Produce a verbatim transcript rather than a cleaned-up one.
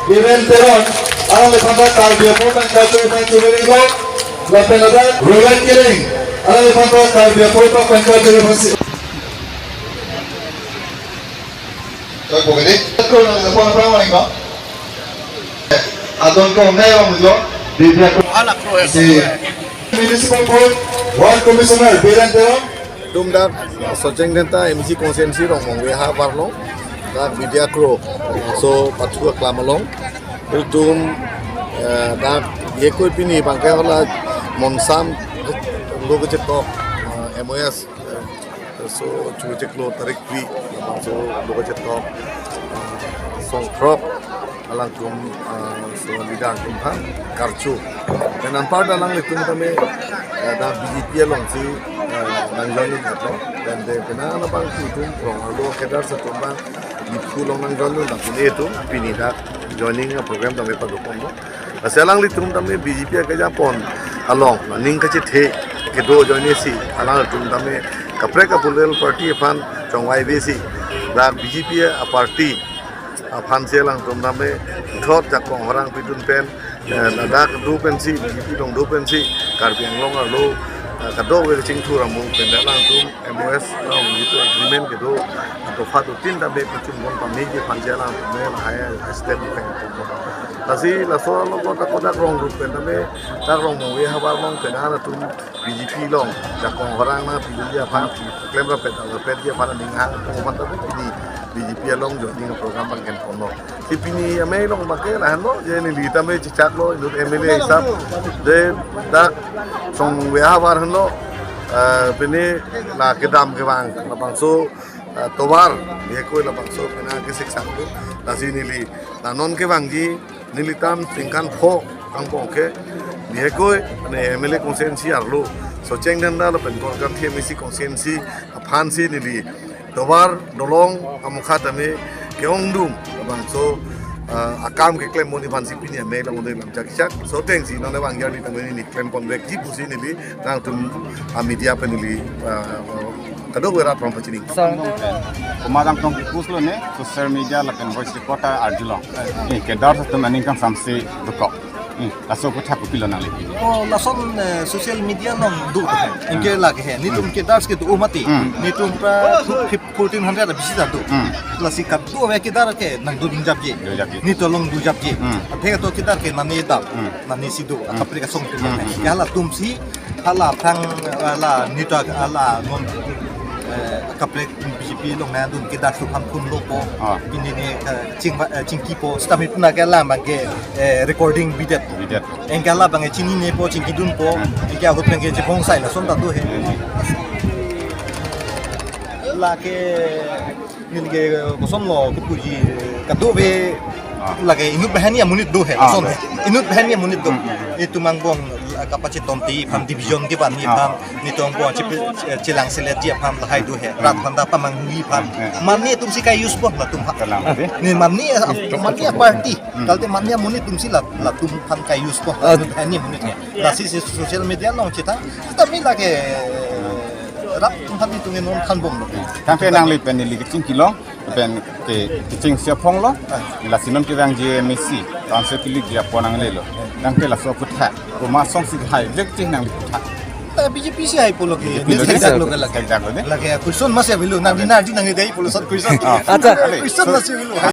Biren Teron, alangliphan ta Karbi Anglong Pengkar Churi aphan churi ringo, lapen ladak Roland Killing, alangliphan ta Karbi Anglong Pengkar Churi aphan si. Koi pokok ni, kau nang apa apa main kau? Adon kau ngai orang mujo, dia dia kau. Anak kau ya. Si Municipal Board, Ward Commissioner, Biren Teron. Tum dak Socheng Dhenta M A C constituency Rongmongve ahavar along dak Vidya Kro so pathu aklam along tum, eh, dak yekoi pini bangke hala Monsam lo kechetok, eh, M O S, eh, so chu cheklo tarik phli so lo kechetok, eh, Songkhrok alangtum, ah, so leader atum aphan karchu. Pen anpar ta alanglitum tame, eh, dak B J P alongsi, eh, nang joining ato. Pen de pen ana bang itum rong arlo kedar atum bang Diphu along nang joining dak pini itum pini dak joining program tame padukon do. Lasi alanglitum tame B J P akejapon along ning kachethe kedo ajoine si alanglitum tame kaprek a-political party aphan chongvai ave si dak B J P a-party aphan si alangtum tame thot jakong horang pidun pen, eh, ladak do pensi, B J P along do pensi, Karbi Anglong arlo, eh, kadokave kachingthur amung pen alangtum M O S along jitu agreement kedo, atopha do tin tame pichun bon pameji aphan si alangtum tame lahai step pen. Lasi laso along kota kota rong rup pen tame, dak Rongmongve ahavar along pen anatum B J P along jakong horang nangpidunji aphan, klem rapet rapetji aphan aning hang aphan tame pini B J P along joining program bang kenponlo. Si pini amei along bangke lahenlo, je neli tame chechaklo inut M L A hisap, je dak Rongmongve ahavar henlo, eh, pini la kedam kevang labangso, eh, tovar, yekoi labangso pini kesik sangku, lasi neli la non kevangji nelitum ningkan pho kangpong ke, nihekoi ne M L A constituency arlo, Socheng Dhenta lapen Korkanthi M A C constituency aphan si neli tovar dolong amukha tame ke-ongdung labangso, ah, akam keklem moni aphan si pini amei along de lam chak chak. So tengsi non abang yarli tame neli klempon vekji pusi neli nangtum a-media pen neli, ah, kadokave rat phrang pachining. Song. Komat atum ke puslo ne social media lapen voice recorder arjulong. Eh, kedar atum aningkan samsi dokok. Hmm, laso aputhak kopilo nangli? Oh, lason, eh, social media along do he. Anke lake he. Netum kedar ke do mati. Hmm. Netum pra fourteen hundred abisi ta do. Hmm. Lasi kadokave kedar ke nangdun japji. Dun japji. Netum along dun japji. Hmm. Athe to kedar ke nani dam. Hmm. Nani si do. Hmm. Kaprek asong tu. Hmm, hmm, hmm. Ya latum si hala aphrang, hala netum hala non, eh, kaprek B J P along nangdun kedar su aphan phone lo po. Ah. Pini ne, eh, ching, eh, chingki po. Sitame puna ke alam abangke, eh, recording bidet. Bidet. Anke hala abangke chinine po, chingkidun po. Hmm. Anke ahut abangke chephongsai lason ta do he. Hmm. Lake neli ke kosonlo kepuji kadokave. Ah. Lake inut banghini amonit do he, ah, lason do he. Inut banghini amonit do. Hmm, hmm, hmm. Itum angbong, ah, kapachetonti aphan, division kevanji aphan, ah, netum angbong chepi-, chelang seletji aphan lahai do he. Hmm. Rat aphan ta pamanghui aphan. Hmm, hmm. Mane atum si kai-use po latum aphan. Kalang, eh? Ne mane, ah, mane a-party. Hmm. Kalte mane amonit atum si la, latum aphan kai-use po. Ah. Latum banghini amonit he. Lasi si social media along chita. Sitame lake rat atum aphan netum non thanbomlo. Tangte nangli pen neli kechingkilo, pen ke, kechingsi aphonglo. Ah. Lasi non kevangji M A C, council kilikji apon nanglelo. Tangte laso aputhak, komat asong si hai vekji nangli aputhak? Eh, B J P si hai pulo ke, B J P ne lo thekdak ke. Lo ke lake. Thekdak lo ne? Lake question masi avelo, nang, okay, dinar di nang dei pulo sat question. Ah. Acha. Question masi avelo.